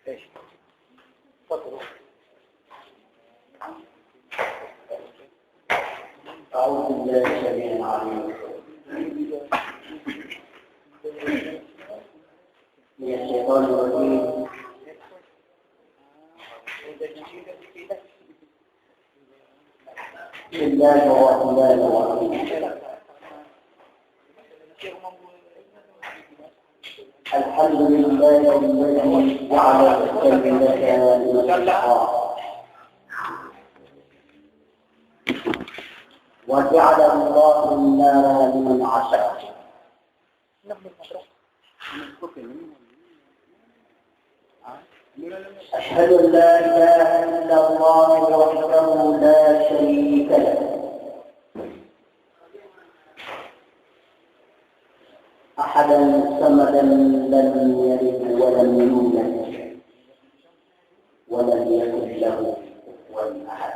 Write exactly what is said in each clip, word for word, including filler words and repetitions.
أعوذ بالله السميع العليم من الشيطان الرجيم. بسم الله الرحمن الرحيم. الحمد لله الذي جعل الجنة لمن شاء وجعل الله النار لمن عصى. أشهد أن لا إله إلا الله وحده لا شريك له، أحدا صمدا لم يلد ولم يولد ولم يكن له كفوا أحد.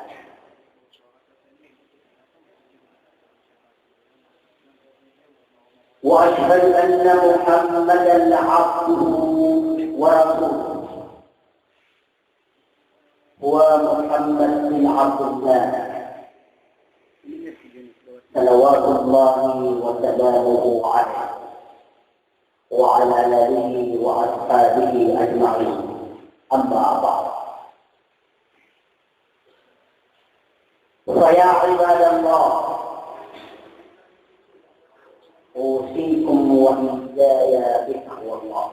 وأشهد أن محمدا عبده ورسوله. هو محمد بن عبد الله، صلوات الله وسلامه عليه وعلى آله وأصحابه أجمعين. أما بعد. فيا عباد الله، أوصيكم وإياي بتقوى الله.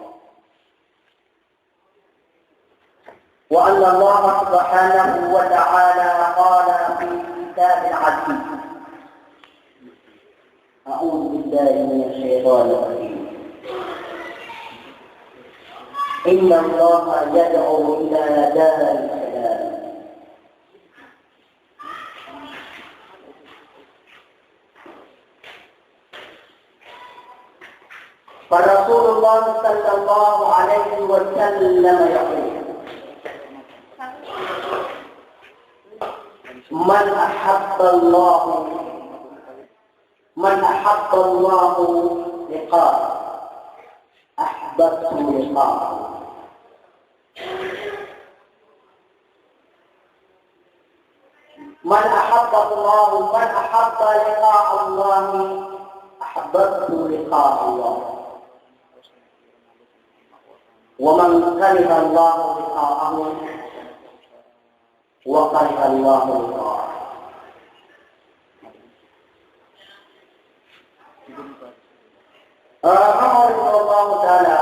وأن الله سبحانه وتعالى قال في الكتاب العزيز، أعوذ بالله من الشيطان الرجيم. إن الله يدعو إلى دار السلام. فرسول الله صلى الله عليه وسلم يقول: من أحب الله من أحب الله لقاءه، أحببت لقاءه. من أحب الله، من أحب لقاء الله، أحببت لقاء الله. ومن كره الله لقاءه، وكره الله لقاءه. Ah, manga oripn o Allahu Ta'ala,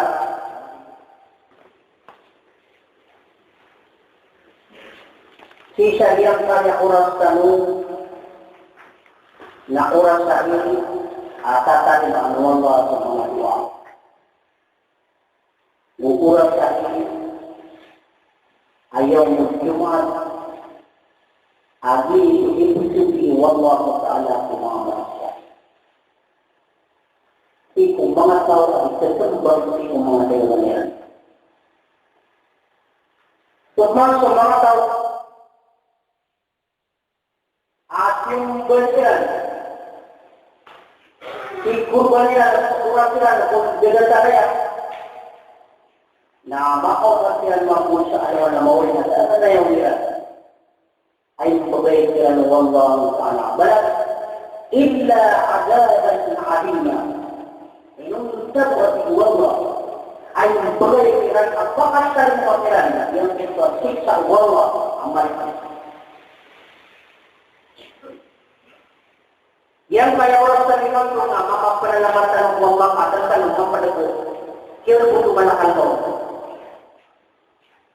sii sa giyangkaya oras tano, na oras a aya tatarimaan o Allah so manga doa. Go oras a aya, a yawmul Jumaat, a giyoto i iposogi o Allahu Ta'ala ko manga malaikat sii ko manga taw a di sasmbag sii ko manga dayawan iran. So manga, so manga taw a tiyomban iran, tikorban iran, tikorban iran ko dagat a riyad. Na makaoma siran mambo sa alongan a maori na da a nayaw iran. Ay mbgay kiran o Allahu Ta'ala a balas, illa adhaban alima. Inonta bo a tig o Allah, ay mbgay kiran a pakatarima kiran, giyangkoto a siksa o Allah a marikit. Giyangkaya oras tano imanto na makapanalamat tano ko Allah, a da tano mapadpo. Kiran bo oto malakal mawt.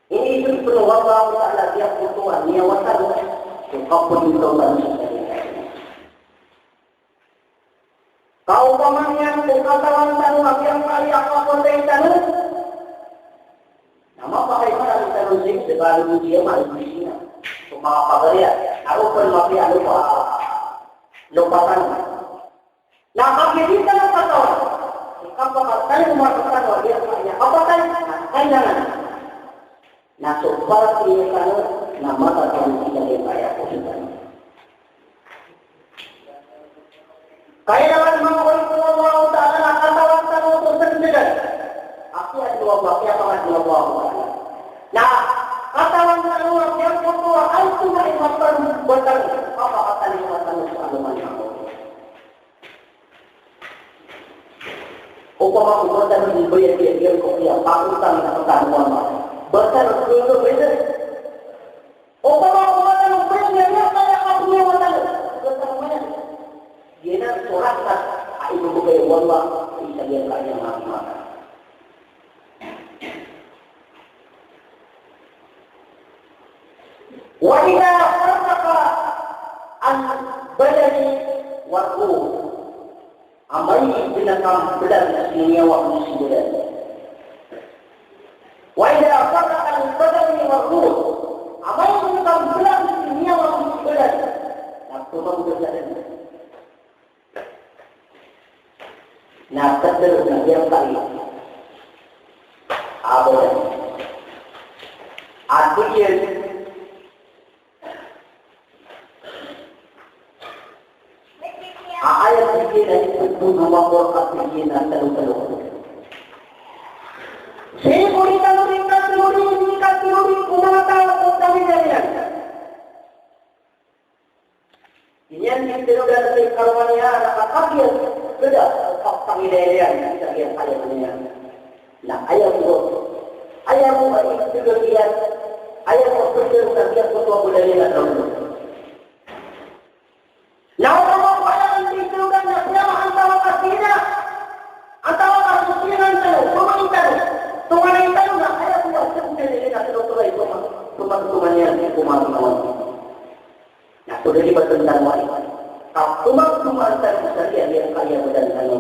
Iniisip o Allahu Ta'ala giyangkoto a niyawa tano, so kapagitaw tano sa kaniyan. Ka opama niyan ko katawan tano a giyangkaya kapatay tano, na mapakay tano sii sa balo niyan, malinis iyan. So manga pagari a, a roo pn mapiya a lopa, lopa tano. Na kagiya di tano katawan i kapakay tano, manga tano a giyangkaya kapatay, na kailangan na so paratiyaya tano na matatawag sii sa giyangkaya poso tano. Kailangan, manga oripn o Allahu Ta'ala, na katawan tano so sndgan a kiyaadn o Allah, kiyapangadn o Allahu Ta'ala. Na katawan tano a giyangkoto a antonaa i mapmbatan, kapakatalingoma tano so alongan a kaori. Opama ko ba tano di bayad iyan, iyan ko iya pautang na katawan a ba tano di bayad. Opama ko ba tano bayad iyan, iyan ko iya pautang na katawan a ba tano bayad. Giyanan so rakat a ibebegay o Allah sii sa giyangkaya manga mata. Wa idha farraqa al-badani war-ruh. Amay dn a kamblag so niyawa ago so badan. Wa idha farraqa al-badani war-ruh. Amay dn a kamblag so niyawa ago so badan. Na pmamblag Na ptero na giyangkai a badan. Ati iyan a ayat iyan a iptero a manga Qur'an iyan a tlo-tlo. Sii ko di tano di katharo, di katharo ko manga taw ko kami iyan. Iyan di tlo dn sa ikaroma niyan a kagiya beda a pangilay iyan sa giyangkaya niyan. Na aya bo, aya bo a iptero iyan, aya bo a ptero sa giyangkoto a badan iyan a tlo. Na opama ko aya bo di tlo dn na piyama antawaa ka sii na, antawaa ka sii na tano, pamangni tano, tonganay tano na aya bo a ptero iyan a tlo-tlo a ipama, pama, pamangni iyan, pama, pama. Na so dn i ba tano aya, ka pmangtoman tano sa giyangkaya badan tano,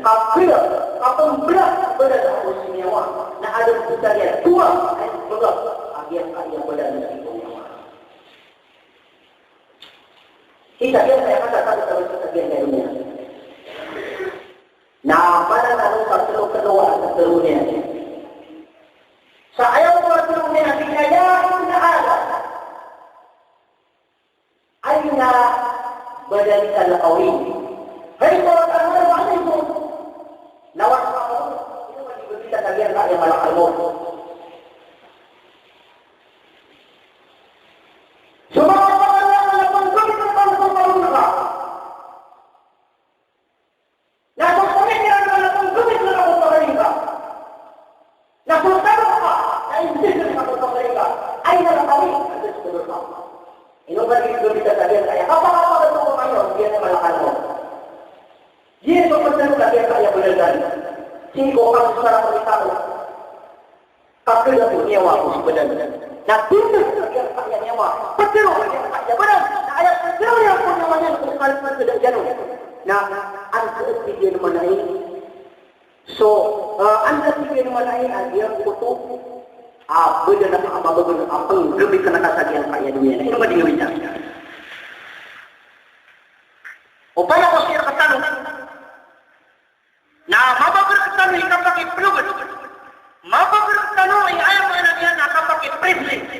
ka kira, ka pmblag badan ago so niyawa, na adn bo sa giya dowa a ipmblag a giyangkaya badan ago so niyawa. Sii sa giyangkaya katatag tano sa giyangkaya doniya. Na maana tano sa tlo-tlo a tlo niyan. Sa aya bo a tlo niyan, aya bo a tlo niyan, aya bo a tlo niyan, Aina badanikal qawim? Hay, tawakkalna alaykum. Lawan ka, ino man di bebita sa giyangkaya malakal mawt? So manga pangalaman a panggamit o panggamit ka. Na so pamikiran ka na panggamit na kapagpagaling ka. Na so tano ka, na imbes na kapagpagaling ka. Ay na lang kami, imbes na kapagpagaling ka. Ino ba di bebita sa giyangkaya kapakapagato ko kayo, giyanan i malakal mawt. Giyanan so ptero sa giyangkaya baladan. Sii ko kapsara ko tano. Ka kira ko niyawa ago so badan. Na tindg sa giyangkaya niyawa, ptero sa giyangkaya badan. Na aya ptero iyan ko niyawa niyan ko kalipad sa da iyan on. Na antaa tig iyan a maana iyan? So, eh, antaa tig iyan a maana iyan a giyangkoto a badan a mababago a pnggamit ka na sa giyangkaya doniya. Ino ba di nggamit iyan? Opama ko sii rktano na mabago rktano i kapakipelogd. Mabago rktano i, aya maana niyan a kapakiprivilege.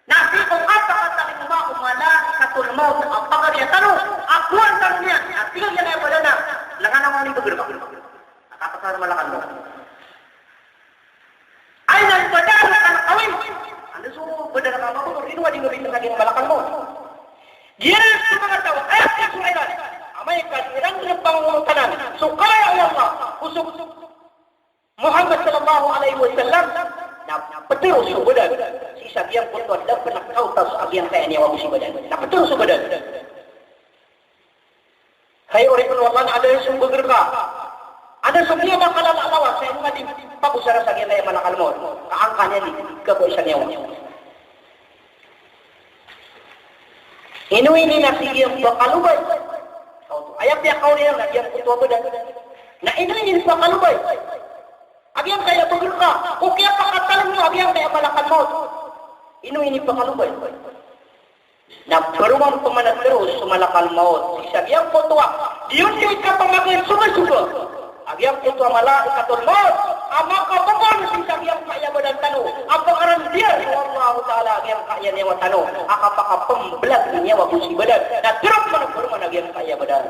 Na sii ko kapakatalingoma o malaikatul mawt a pagariya tano, a kowan tano niyan, a tig iyan a aya badan na, langon a mani bago rka. A kapakar malakal mawt. Aina badanikal qawim? Anda so badan a mabago, ino a di nggamit sa giyangkaya malakal mawt? Giyanan so manga taw a aya kiyasowa iran, amay ka siran dn pangoltanan so kalaya o Allah, o so Muhammad sallallahu alaihi wasallam, na ptero so badan sii sa giyangkoto a da pn a kaoto sa giyangkaya niyawa ago so badan. Na ptero so badan. Hay oripn o Allah, na anda so bago rka? Anda so miyamakalala a lawas sa ino nga di pagosara sa giyangkaya malakal mawt? Ka angka niyan di kakowa sa niyawa. Ino ini na sii giyangkaya kalobay? Aya piyakaori iyan na giyangkoto a badan. Na ino ini piyakakalobay a giyangkaya bago rka, ko kiyapakatalingoma a giyangkaya malakal mawt? Ino ini piyakakalobay? Na paroman pman a tero so malakal mawt sii sa giyangkoto a di on di kapamagay sogasoga a giyangkoto a malaikatul mawt a makapapal sii sa giyangkaya badan tano a pakarandiyan o Allahu Ta'ala a giyangkaya niyawa tano a kapakapmblag i niyawa ago so badan. Na tero pman a paroman a giyangkaya badan.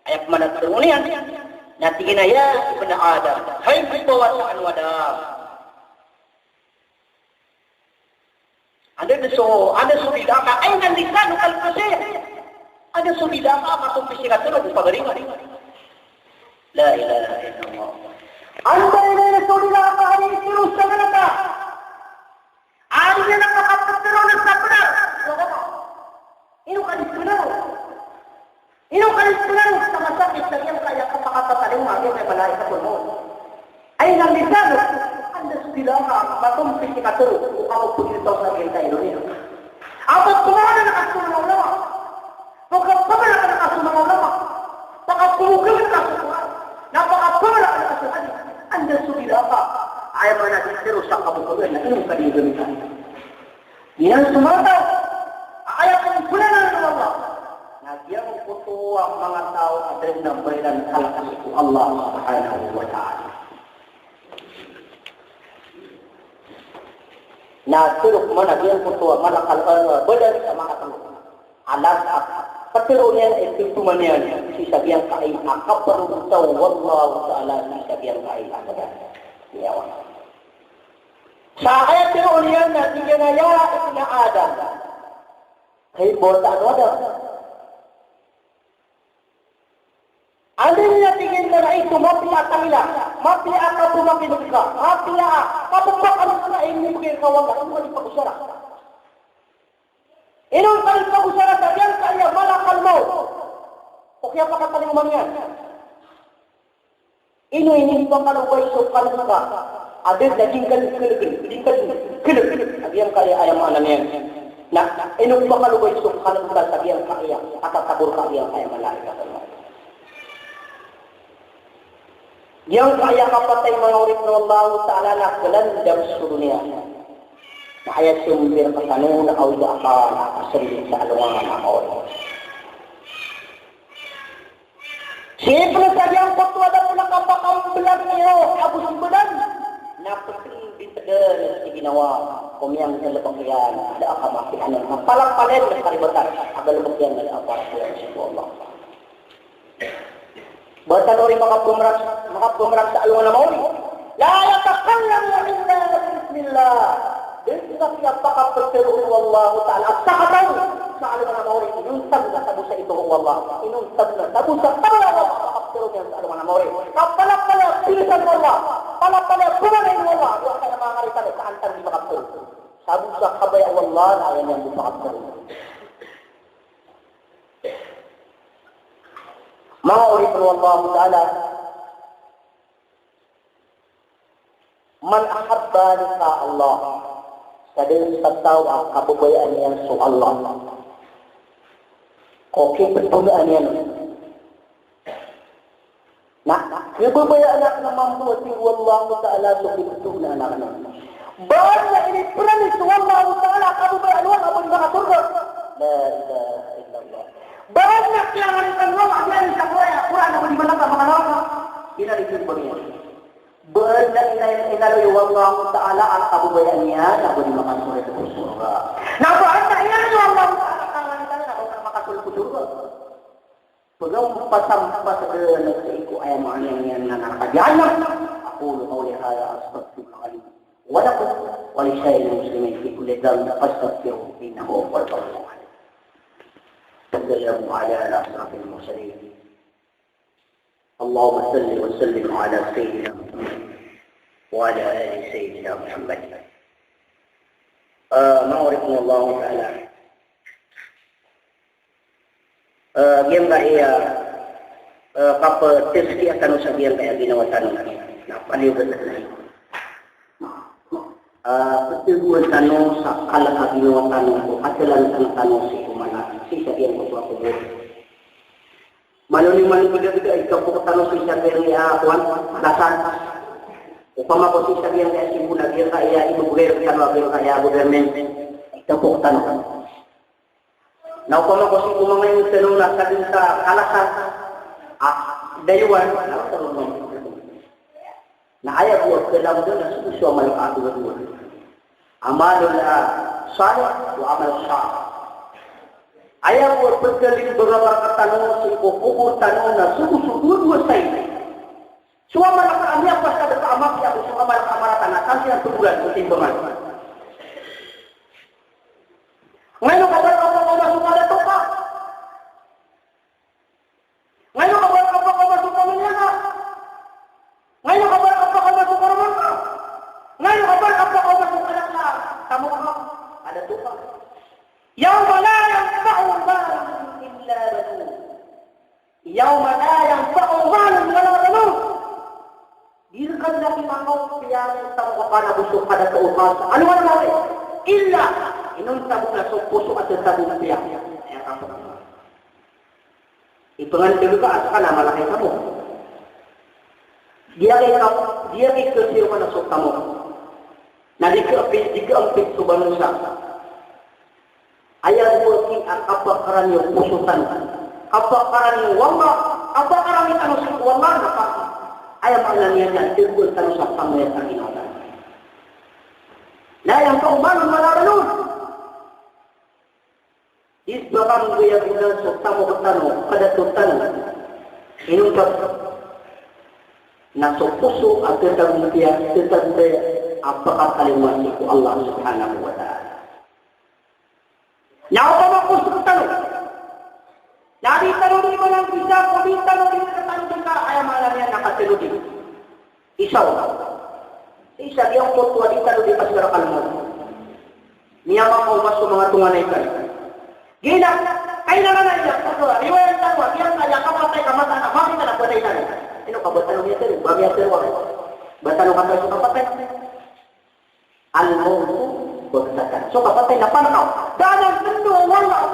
Aya pman a tero niyan na tig iyan a, "Ya ibna Adam, hay mbawataan o Adam." So, anda so dila ka, ayna lisanuka al-fasih. Anda so dila ka, matompis i katharo ko pagari. La ilaha illallah. Anda i so dila ka, anda i so dila ka. Anda i so dila ka, anda i so dila ka. Ino ka di bnar? Ino ka di bnar sa masakit sa giyangkaya kapakapatalingoma a giyangkaya malaikatul maut? Ayna lisanuk, anda so dila ka, matompis i katharo ko kapagpagitaw sa giyangkaya ino niyan. Apat ko manga na kasomanga ulama. Pakapamalak a kasomanga ulama. Pakapamalak a kasomanga ulama. Na pakapamalak a kasomanga ulama. Anda so dila ka. Aya maana dn sa kabokagan na ino ka di gamitan. Iyan so manga taw a aya pnggolalan o Allah na giyangkoto a manga taw a da dn a ba iran kalk sii ko Allah subhanahu wa ta'ala. Na tharo ko man a giyangkoto a malakal, eh, badan sa manga taw a lagid a ptharoon iyan a ipthoman iyan sii sa giyangkai a kaprtaw o Allahu ta'ala sii sa giyangkai a badan. Iyan. Sa aya tharoon iyan na tig iyan a, "Ya ibna Adam." Hay bawata o Adam. Anda niyan tig iyan a ito, mapiya a tangila, mapiya a kapmakin'g ka, mapiya a kapmakin'g ka, inibgay ka o Allah, ino ka di pagosara. Ino ka di pagosara sa giyangkaya malakal maut. O kiyapakatalingoma niyan. Ino i inipakalobay so kalk ka a da dn a di ngka dn kalkn, di ngka dn kalk a giyangkaya, aya maana niyan na ino pakalobay so kalk ka sa giyangkaya a tatagor ka a giyangkaya malaikat. Giyangkaya kapatay, manga oripn o Allahu ta'ala, na klandam so doniya. Na aya simbir rktano na awid a akal a kasmbir sa alongan a maori. Sii pn sa giyangkoto a da pn a kapakamblag iyo ago so badan na ptindit dn sii ginawa ko miyanggalbk iyan a da a kamapiya anan, na palapalaya na karibatan a galbk iyan na da a para ko iyan sii ko Allah. Ba tano ori makapmrag, makapmrag sa alongan a maori? La yatakallamu illa bismillah. Di ngka piyapakaptharo o Allahu ta'ala a sakataw sa alongan a maori inonta bo na tabo sa ito o Allah, inonta bo na tabo sa tabo a makaptharo niyan sa alongan a maori. Ka palapalaya pilisan o Allah, palapalaya pmanayin o Allah, o aya manga ngari tano sa antaa di makaptharo. Tabo sa kabaya o Allah na aya niyan bo pakaptharo. Manga oripn o Allahu ta'ala, man ahabba liqa Allah, sadn sa taw a kababayaan iyan so Allah ko kipthoon iyan. Na kababayaan akn a mambo a tig o Allahu ta'ala so kipthoon akn. Ba adn a inipromise o Allahu ta'ala a kababayaan o Allah a ba di makasorga? La ilaha illallah. Ba adn a kiyalangitan o Allah a giyanan sa Qur'an a ba di makasorga? Inaloy o Allahu ta'ala a kababayaan iyan a ba di makasorga ko sorga. Na ba adn a inaloy o Allahu ta'ala a kalangitan iyan a ba di makasorga ko sorga? Pagampasampas dn sii ko aya maana niyan na naraka jahannam. Aqulu qawli hadha astaghfirullaha li wa lakum wa li sa'iril muslimin fi kulli dhanbin fastaghfiruhu innahu huwal ghafurur rahim. Wa sallallahu ala ashrafil mursalin. Allahumma salli wa sallim ala sayyidina Muhammad wa ala ali sayyidina Muhammad. Ah, manga oripn o Allahu ta'ala. Eh, giyangkaya, eh, kaptazkiyah tano sa giyangkaya ginawa tano na paliyogat na. Eh, pthagoan tano sa kalk a ginawa tano ko katalantan tano sii ko mala, sii sa giyangkoto a kobor. Malo niyo man gidagida, itapok tano sii sa giyangkaya, ah, kowan, batasan. Opama ko sii sa giyangkaya simpona, giyangkaya ibebegay tano a giyangkaya government, itapok tano. Na opama ko sii ko manga ingd tano na sadn sa kalasan a dayowan, na tano. Na aya bo a kalamdan na so, so amal a dowa-dowa. Amalun, ah, salih wa amal salih. Aya bo a pkalimbanga rktano sii ko kobor tano na so, so dowa-dowa sai. So amal a miyapasad ka a mapiya ago so amal a marata na tanto iyan pgoran o timbangan. Kapakaoma so kadaklan, tamok ka, kada toka. Yawma la yanfa'u malun illa banun. Yawma la yanfa'u malun wala banun. Di rka dn a pimakaoma, piyamakaoma, na bo so kada toka sa alongan a mawri. Illa, inonta bo na so poso a tatago piya. Aya kapakaoma. Ipangandeg ka a ska na mala ka i tamok. Di aki ka, di aki kasiro ka na so tamok. Na di ka ampit, di ka ampit so banosa. Aya bo aki a kapakarani o poso tano. Kapakarani o Allah, kapakarani tano sii ko Allah na pati. Aya maana niyan na tagoan tano sa pambayag sa ginawa tano. La yanfa'u malun wala banun. Di ba kambaya gona so tamok tano, kadato tano. Inonta bo na so poso a tatago piya, tatago piya a pakatalingoma sii ko Allah subhanahu wa ta'ala. Na opama ko poso tano na di tano di mananggisa, ko di tano di katanggisa, aya maana niyan na katalodi. Isa o. Isa, giyangkoto a di tano di kasakaratal mawt. Miyamakaoma so manga tonganay tano. Giya na, kailangan a iya, oto, riwayat tano a giyangkaya kapatay ka mataan a mapatay ka na patay tano. Ino ka ba tano miyatero, ba miyatero a, ba tano katero so kapatay? Al-mawtu baghtatan. So kapatay na panakaw. Da niyan pndo o Allah,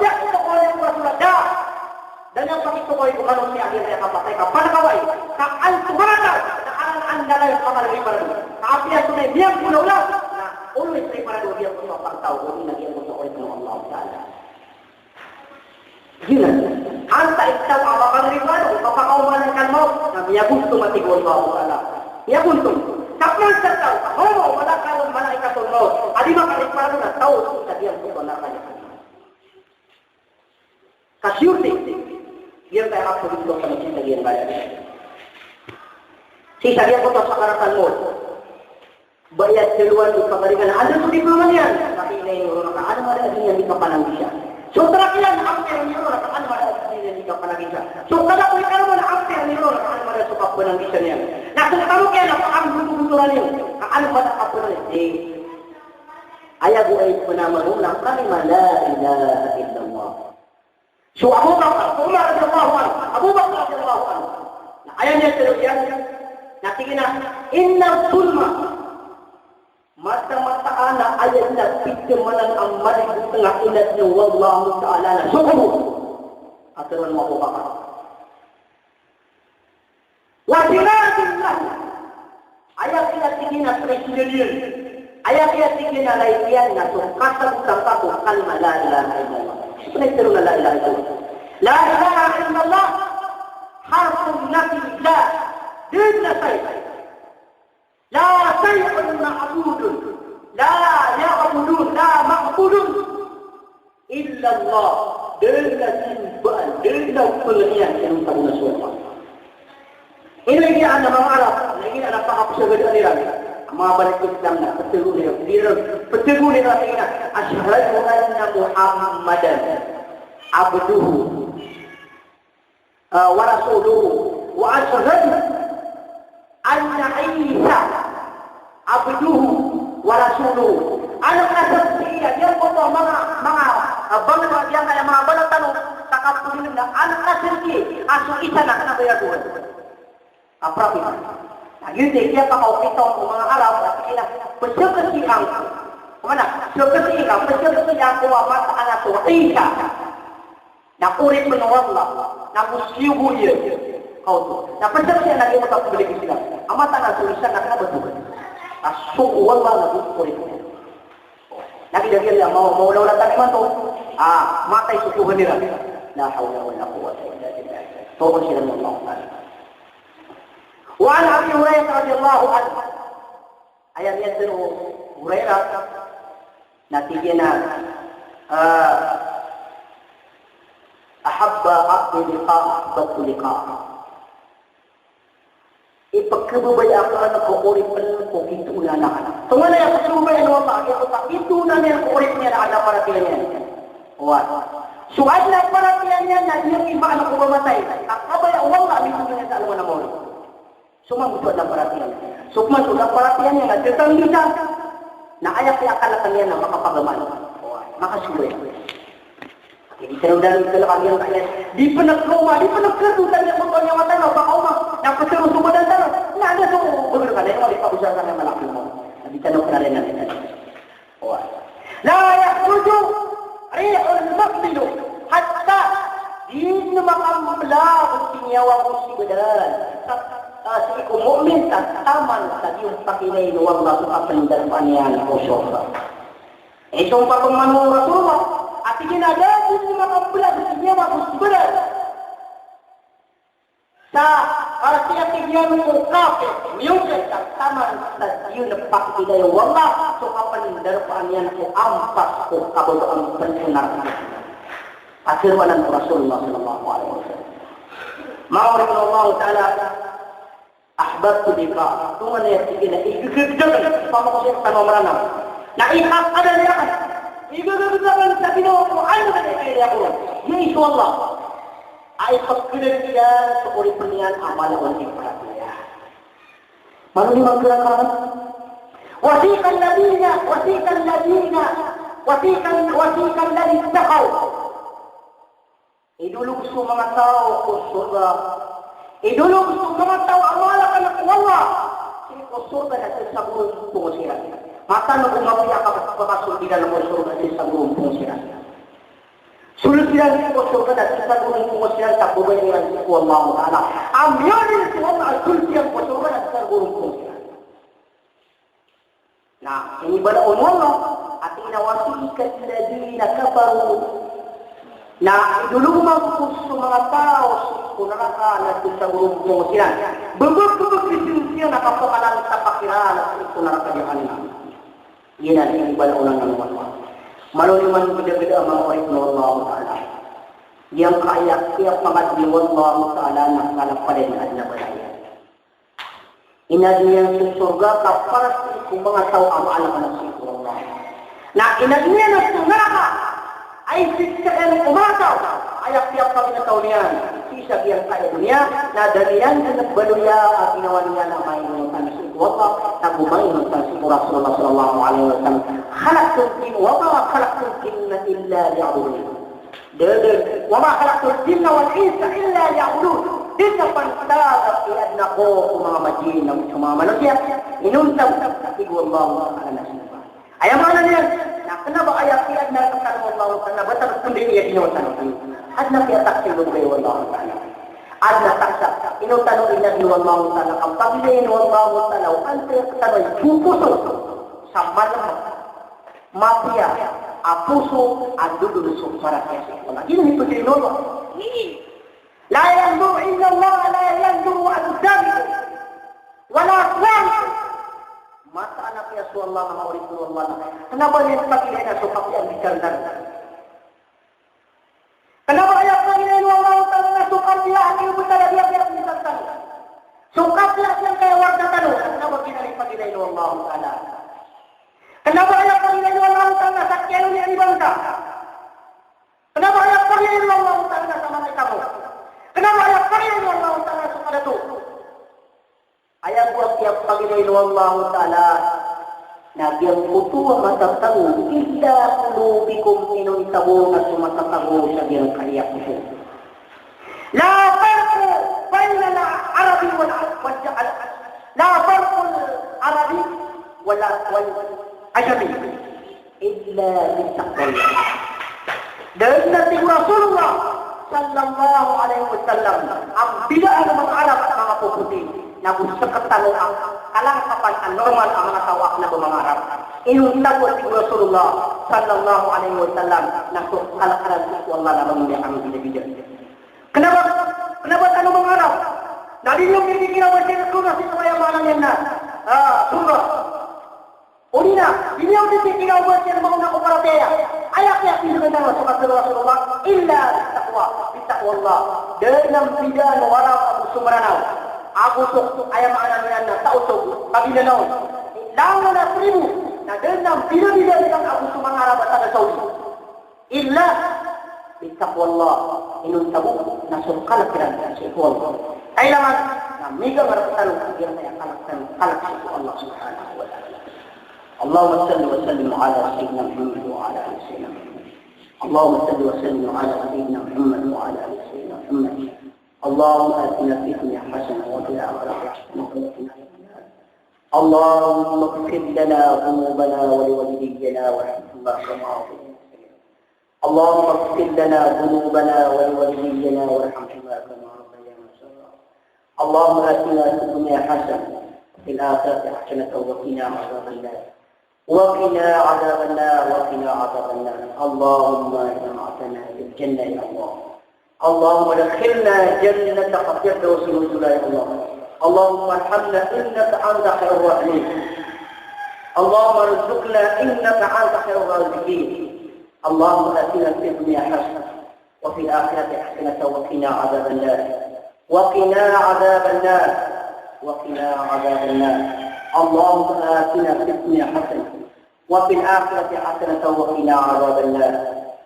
da niyan pakitokawi ko manosiya a giyangkaya kapatay ka panakaw ai. Ka antonaa ka, na anan a da niyan pakalagay parado. Ka apiya so miyangkolawla, na always lagay parado giyangkoto a pagtaw, odi na giyangkoto a oripn o Allah Ta'ala. Giyanan. Antaa i taw a makalagay parado, kapakaoma niyan kalmaw, na miyagontom a tig o Allah Ta'ala. Miyagontom. Ka pman sa taw, homo, malakaw, malaikatul mawt. A di makalagay parado na taw, sa giyangkoto a naraka. Ka siyurti, giyangkaya a pagintong sa masita giyangkaya. Sii sa giyangkoto a sakaratal mawt. Ba iya tharoon o pagari ka na, anda so diploma niyan? Ka tig iyan roo na ka ano mada a di niyan di kapananggisa. So trak iyan, ampir niyan roo na ka ano mada a di niyan di kapananggisa. So kadakoy ka roo na ampir niyan roo na ka ano mada so kapananggisa niyan. Na so tamok iyan na ka ano mada a kapananggisa. Di. Aya bo a ipnamar on na kalima la ilaha illallah. So Abu Bakar, so Umar radiyallahu anhu, Abu Bakar radiyallahu anhu. Na aya niyan tharoon iyan, na tig iyan a, inna zulma, mataan a aya niyan pithamanan a malibo tnga inadn o Allahu Ta'ala na so kobor. Tharoon o Abu Bakar. Wa siradun lahu. Aya kiyatig iyan a pithamanan iyan. Aya kiyatig iyan a lay iyan na so kasabotan ka ko kalima la ilaha illallah. Pitharo na la ilaha illallah. La ilaha illallah. Harfun nafi la. Dn na say. La shay'un ma'budun. La ya'budun. La ma'budun. Illallah, dn a simbaan, dn a pangniyan, inonta bo na so Allah. Ino igira a manga Arab, na igira a pakapsagadaan iran a manga balik Islam na ptharoon iran, ptharoon iran, igira, ashhadu anna Muhammadan abduhu. Ah, wa rasuluhu, wa ashhadu anna Isa abduhu wa rasuluhu. Ano kasaksian iyan, giyangkoto a manga, manga, ah, bangsa, giyangkaya manga banat tano, sa kapagilid na, ano kasaksian a so Isa na kna ba iya Tuhan. A prophet. Na giyoto i kiyapakaokit o manga Arab, na tig iyan a, pzaksian ko. Mana, pzaksian ko, pzaksian ko a mataan a so Isa na oripn o Allah, na go siyogo iyan. Kaoto. Na pzaksian a giyoto a pmbalik Islam. A mataan a so Isa na kna ba Tuhan. Na so Allah na go oripn. Na giya, giya, giya, maw-, mawlawla tano imanto. Ah, matay so Tuhan iran. La hawla wala quwwata illa billah. Togon siran o Allah Ta'ala. Wa an Abi Hurairah radiyallahu anhu. Aya niyan tharoon o Hurairah, na tig iyan a, ah, ahabba abdi liqa, ahbabtu liqa. Ipkhababaya akn ko oripn ko kitoona akn. Tonganay a pkhababayaan o Allah, giyoto a kitoona niyan ko oripn iyan a adn a paratiyaya niyan. Oway. So adn a paratiyaya niyan na di niyan imaan ko mamatay. Ka kabaya o Allah a mitoona iyan sa alongan a mawri. So man oto adn a paratiyaya niyan. So man oto adn a paratiyaya niyan na thatanggisa. Na aya kiyakalk iyan na makapagamal, makasowa. Di tano dn kalk iyan kaya, di pn ako ma, di pn ako dn tano ko niyawa tano, baka oma, na ptero so badan tano. Na anda so, bgr ka na, di pa ko sa ka na malaki mo. Na di tano kna rin na di tano. La yakhruju rihun mu'minin hatta, di dn makamblag so niyawa ko si badan. Sa, sa sii ko mu'min, sa taman sa di on pakilay o Allah so kapndarpaan iyan ko sorga. Ito pn pamano o Rasulullah, a tig iyan a da dn makamblag so niyawa ko si badan. Sa, ah, sii a tig iyan ko kafir, miyongkay sa taman sa di on pakilay o Allah so kapndarpaan iyan ko ampas ko kababaan pn ko naraka. Katharo anan o Rasulullah sallallahu alaihi wasallam. Manga oripn o Allah Ta'ala, ahbabtu liqa, tonganay a tig iyan a igagagdagan, pamako sii tano a Mranaw. Na ihakadal iyan, igagagdagan sa ginawa ko, ano ka na ikaya ko ron? Iya so Allah. Ay pagkilala iyan so oripn iyan a mala on i paratiyaya. Mano ni magkira ka? Wasiqal ladina, wasiqal ladina, wasiqal, wasiqal ladina ittaqaw. Idolog so manga taw ko sorga. Idolog so manga taw a mala anan ko Allah sii ko sorga na sii sa gorompong siran. Mataan o mapiya a kapakasold iran ko sorga sii sa gorompong siran. Sold iran ko sorga na sii sa gorompong siran, sa babaya iran sii ko Allah Ta'ala. Amay iyan so Allah a sold iran ko sorga na sii sa gorompong siran. Na inibaloy o Allah a tig iyan a wasiqal ladina kafaru. Na idolog mambo so manga taw sii ko naraka na sii sa gorompong siran. Bebek, bebek siran a kapakalantapak iran sii ko naraka Jahannam. Giyanan i inibaloy o Allah. Malo niyo man gdagda a manga oripn o Allah Ta'ala. Giyangkaya kiyapangadn o Allah Ta'ala na kalapadan a adn a balay. Inadn iyan so sorga ka para sii ko manga taw a maalk na sii ko Allah. Na inadn iyan so naraka a isiksa iyan ko manga taw a aya kiyapaginetaw niyan sii sa giyangkaya doniya, na da niyan dn baloya a ginawa niyan a mainonotan sii ko Allah, na go mainonotan sii ko Rasulullah sallallahu alaihi wasallam. Khalaqtul jin, wa ma khalaqtul jinna illa liya'budun. Da dn, wa ma khalaqtul jinna wal insa illa liya'budun. Di sa pantag a kiyaadna ko so manga majin ago so manga manosiya, inonta bo, tig o Allah Ta'ala, na somba. Aya maana niyan na kna ba aya kiyaadna rktano o Allah Ta'ala na ba tano pndai aya ginawa tano. Adn a kiyataksay o Allah Ta'ala. Adn a taksa. Ino tano inadn o Allah Ta'ala, ka pagilayn o Allah Ta'ala o antaa rktano i poposo sa malm, mapiya a poso a dodon so paratiyaya sii ko Allah. Giyanan i pagilay o Allah. La yanzuru, inna Allah la yanzuru ajsamikum wala suwarikum. Mataan a kiya so Allah, manga oripn o Allah, na kna ba niyan pagilayn so kapiya a bitiyaran tano. Kna ba aya pagilayn o Allah Ta'ala na so kapiya a kiyaobtan a bitiyaran tano. So kapiya a giyangkaya warda tano, kna ba giyanan i pagilayn o Allah Ta'ala. Kna ba aya pagilayn o Allah Ta'ala sa kiyailay niyan i bangsa. Kna ba aya pagilayn o Allah Ta'ala sa manga ikapo. Kna ba aya pagilayn o Allah Ta'ala so kadato. Aya bo a kiyapagilayn o Allah Ta'ala na giyangkoto a matatago, illa qulubikum, inonta bo na so matatago sa giyangkaya poso. La farqa baynal Arabi wal, wal, la farqa al Arabi wal, wal Ajami illa bittaqwallah. Da dn, tig o Rasulullah sallallahu alaihi wasallam, a mbidaan o manga Arab ago manga pphoti, na go sktano a kalangkapan a normal a manga taw a kna ba manga Arab. Inonta bo, tig o Rasulullah sallallahu alaihi wasallam, na so kalk iran sii ko Allah na mambo a mbidabida. Kna ba, kna ba tano manga Arab na di niyo pipikira o ba siran sorga sii ko, aya maana niyan na, ah, sorga. Odi na, di niyan pipikira o ba siran maona ko paratiyaya. Aya kiyapikiran tano, so katharo o Rasulullah, illa bittaqwa, bittaqwallah. Da dn a mbidaan o Arab ago so Mranaw, ago so, aya maana niyan na taw so Kabinanao, langon a tribo, na da dn a mbidabida iran ago so manga Arab a taga Saudi. Illa bittaqwallah, inonta bo na so kalk iran sii ko Allah. Kailangan na migangar tano a giyangkaya kalk tano, kalk sii ko Allah subhanahu wa ta'ala. اللهم صل وسلم على سيدنا محمد وعلى آل سيدنا محمد. اللهم صل وسلم على سيدنا محمد وعلى آل سيدنا محمد. اللهم آتنا في الدنيا حسنة وفي الآخرة حسنة وقنا عذاب النار. اللهم اغفر لنا ذنوبنا ولوالدينا وارحمهما كما ربيانا صغارا. اللهم اغفر لنا ذنوبنا ولوالدينا وارحمهما كما ربيانا صغارا. اللهم آتنا في الدنيا حسنة وفي الآخرة حسنة وقنا عذاب النار. وقنا عذاب النار، وقنا عذاب النار. اللهم جمعتنا في الجنة يا الله. اللهم أدخلنا جنة الفردوس نزلا يا الله. اللهم ارحمنا إنك أنت خير الراحمين. اللهم ارزقنا إنك أنت خير الرازقين. اللهم آتنا في الدنيا حسنة وفي الآخرة حسنة وقنا عذاب النار. وقنا عذاب النار. وقنا عذاب النار. اللهم آتنا في الدنيا حسنة وفي الآخرة حسنة وقنا عذاب النار.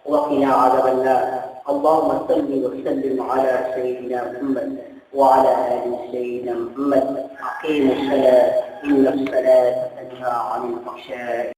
وقنا عذاب النار. اللهم صل وسلم على سيدنا محمد وعلى آل سيدنا محمد. أقيموا الصلاة، إن الصلاة تنهى عن الفحشاء